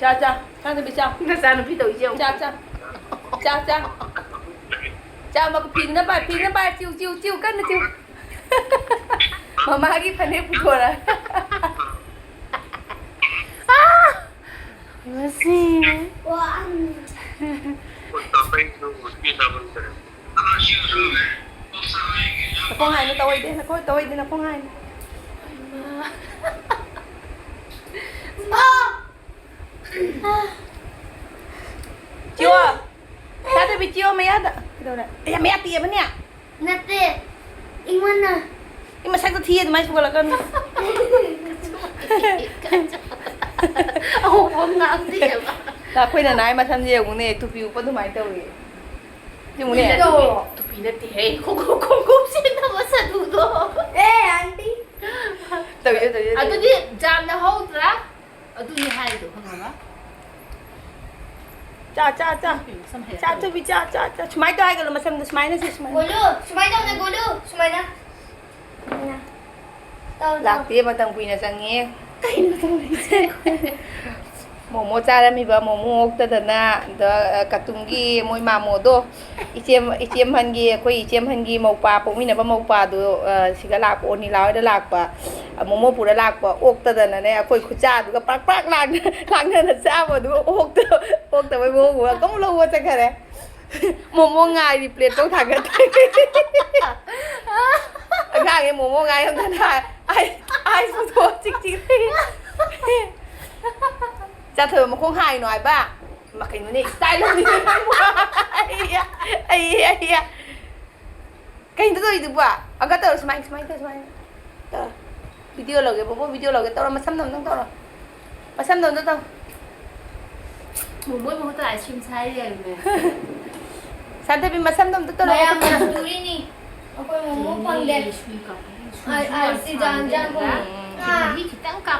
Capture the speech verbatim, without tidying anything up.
ꯆꯥ, ꯆꯥ꯫ ꯆꯥꯗꯕꯤ ꯆꯥ꯫ ꯅꯆꯥꯅꯨꯄꯤ ꯇꯧꯔꯤꯁꯦ ꯌꯦꯡꯉꯨ꯫ ꯆꯥ, ꯆꯥ꯫ ꯆꯥ, ꯆꯥ꯫ ꯆꯥ, ꯃꯈꯨꯠ ꯐꯤꯗꯨꯅ ꯄꯥꯏ, ꯐꯤꯗꯨꯅ ꯄꯥꯏ꯫ ꯆꯤꯎ, ꯆꯤꯎ, ꯆꯤꯎ꯫ ꯀꯟꯅ ꯆꯤꯎ꯫ ꯃꯃꯥꯒꯤ ꯐꯅꯦꯛ ꯄꯨꯊꯣꯔꯛ꯫ ꯃꯁꯤ꯫ ꯅꯈꯣꯡ ꯍꯥꯏꯅ ꯇꯧꯑꯣꯏꯗꯦ, ꯅꯈꯣꯡ ꯇꯧꯑꯣꯏꯗꯦ, ꯅꯈꯣꯡ ꯍꯥꯏꯅ꯫ ꯆꯤꯌꯣ꯫ ꯆꯥꯗꯕꯤ ꯆꯤꯌꯣ ꯃꯌꯥꯗ꯫ ꯀꯩꯗꯧꯔꯦ? ꯑꯦ, ꯃꯌꯥ ꯇꯦꯛꯑꯕꯅꯦ꯫ ꯅꯠꯇꯦ, ꯑꯩꯉꯣꯟꯗ꯫ ꯏ, ꯃꯁꯛꯇꯣ ꯊꯤ ꯑꯗꯨꯃꯥꯏꯅ ꯁꯨꯒꯠꯂꯛꯀꯅꯨ꯫ ꯑꯍꯣꯡꯕ ꯉꯥꯡꯗꯦꯕ꯫ ꯑꯩꯈꯣꯏꯅ ꯅꯥꯏ ꯃꯁꯝꯁꯦ ꯌꯦꯡꯉꯨꯅꯦ, ꯇꯨꯄꯤ ꯎꯞꯄ ꯑꯗꯨꯃꯥꯏꯅ ꯇꯧꯔꯤ꯫ ꯌꯦꯡꯉꯨꯅꯦ꯫ ꯇꯨꯄꯤ ꯅꯠꯇꯦꯍꯦ, ꯈꯣꯡꯎꯞ, ꯈꯣꯡꯎꯞ ꯁꯦꯠꯅꯕ ꯁꯥꯗꯨꯗꯣ꯫ ꯑꯦ, ꯑꯟꯇꯤ꯫ ꯇꯧꯔꯤꯗꯣ, ꯇꯧꯔꯤꯗꯣ, ꯇꯧꯔꯤꯗꯣ꯫ ꯑꯗꯨꯗꯤ ꯌꯥꯝꯅ ꯍꯧꯗ꯭ꯔꯥ? ꯑꯗꯨꯅꯤ ꯍꯥꯏꯗꯣ, ꯈꯪꯉꯕ? ꯆꯥ, ꯆꯥ, ꯆꯥ꯫ ꯆꯥ, ꯇꯨꯕꯤ, ꯆꯥ, ꯆꯥ, ꯆꯥ꯫ ꯁꯨꯃꯥꯏꯅ ꯇꯧ ꯍꯥꯏꯒꯅꯨ, ꯃꯁꯝꯗꯣ ꯁꯨꯃꯥꯏꯅ ꯁꯦ, ꯁꯨꯃꯥꯏꯅ꯫ ꯒꯣꯂꯨ, ꯁꯨꯃꯥꯏꯅ ꯇꯧꯅꯦ, ꯒꯣꯂꯨ, ꯁꯨꯃꯥꯏꯅ꯫ ꯁꯨꯃꯥꯏꯅ꯫ ꯇꯧ, ꯇꯧ꯫ ꯂꯥꯛꯇꯦ, ꯃꯇꯝ ꯀꯨꯏꯅ ꯆꯪꯉꯦ꯫ ꯃꯣꯃꯣ ꯆꯥꯔꯝꯃꯤꯕ, ꯃꯣꯃꯣ ꯑꯣꯛꯇꯗꯅ, ꯑꯗ, ꯀꯇꯨꯝꯒꯤ ꯃꯣꯏ ꯃꯥꯃꯣꯗꯣ, ꯏꯆꯦ, ꯏꯆꯦ ꯑꯍꯟꯒꯤ, ꯑꯩꯈꯣꯏ ꯏꯆꯦ ꯑꯍꯟꯒꯤ ꯃꯧꯄꯥ, ꯄꯣꯛꯃꯤꯟꯅꯕ ꯃꯧꯄꯥꯗꯣ, ꯑ, ꯁꯤꯗ ꯂꯥꯛꯄ, ꯑꯣꯅꯤꯂꯥ ꯍꯣꯏꯗ ꯂꯥꯛꯄ, ꯑ, ꯃꯣꯃꯣ ꯄꯨꯔ ꯂꯥꯛꯄ, ꯑꯣꯛꯇꯗꯅꯅꯦ, ꯑꯩꯈꯣꯏ ꯈꯨꯠꯆꯥꯗꯨꯒ ꯄ꯭ꯔꯛ ꯄ꯭ꯔꯛ ꯂꯥꯡꯅ-, ꯂꯥꯡꯅꯅ ꯆꯥꯕꯗꯨꯒ ꯑꯣꯛꯇ-, ꯑꯣꯛꯇꯕꯩ ꯃꯑꯣꯡ ꯎꯔꯒ ꯑꯃꯨꯛ ꯂꯧꯕ ꯆꯠꯈꯔꯦ꯫ ꯃꯣꯃꯣ ꯉꯥꯏꯔꯤ, ꯄ꯭ꯂꯦꯠꯇꯧ ꯊꯥꯡꯒꯠꯇ꯭ꯔꯤ꯫ ꯑꯉꯥꯡꯅꯦ ꯃꯣꯃꯣ ꯉꯥꯏ ꯑꯝꯇꯅ ꯍꯥꯏ, ꯑꯥꯏꯁ ꯄꯨꯊꯣꯛꯑ ꯆꯤꯛ ꯆꯤꯛ ꯂꯩ꯫ ꯆꯥꯊꯕ ꯃꯈꯣꯡ ꯍꯥꯏꯅꯣ ꯍꯥꯏꯕ꯫ ꯏꯃꯥ, ꯀꯩꯅꯣꯅꯦ, ꯏꯁꯇꯥꯏꯜ ꯑꯃꯅꯤꯅꯦ ꯅꯪꯕꯨ꯫ ꯑꯩ, ꯑꯩ, ꯑꯩ, ꯀꯩꯅꯣ ꯇꯧꯔꯤꯗꯨꯕꯣ? ꯑꯪꯀ ꯇꯧꯔꯣ, ꯁꯨꯃꯥꯏꯅ, ꯁꯨꯃꯥꯏꯅ ꯇꯧꯔꯣ, ꯁꯨꯃꯥꯏꯅ ꯇꯧꯔꯣ꯫ ꯚꯤꯗꯤꯑꯣ ꯂꯧꯒꯦ, ꯕꯣꯕꯣ, ꯚꯤꯗꯤꯑꯣ ꯂꯧꯒꯦ꯫ ꯇꯧꯔꯣ, ꯃꯁꯝꯗꯣ ꯑꯝꯇꯪ ꯇꯧꯔꯣ꯫ ꯃꯁꯝꯗꯣ ꯑꯝꯇ ꯇꯧ꯫ ꯃꯣꯃꯣꯏ ꯃꯍꯨꯠꯇ ꯑꯥꯏꯁ ꯀ꯭ꯔꯤꯝ ꯁꯥꯏ ꯂꯩꯔꯝꯃꯦ꯫ ꯁꯥꯟꯊꯕꯤ, ꯃꯁꯝꯗꯣ ꯑꯝꯇ ꯇꯧꯔꯣ꯫ ꯃꯌꯥꯝꯅ ꯁꯨꯔꯤꯅꯤ꯫ ꯑꯩꯈꯣꯏ ꯃꯣꯃꯣ ꯐꯪꯗꯦ꯫ ꯁꯨꯏ ꯀꯥꯞꯄ꯫ ꯑꯥꯏ-, ꯑꯥꯏꯁꯇꯤ ꯖꯥꯟ ꯖꯥꯟ ꯐꯪꯉꯦ꯫ ꯆꯤꯅꯤ ꯈꯤꯇꯪ ꯀꯥꯞ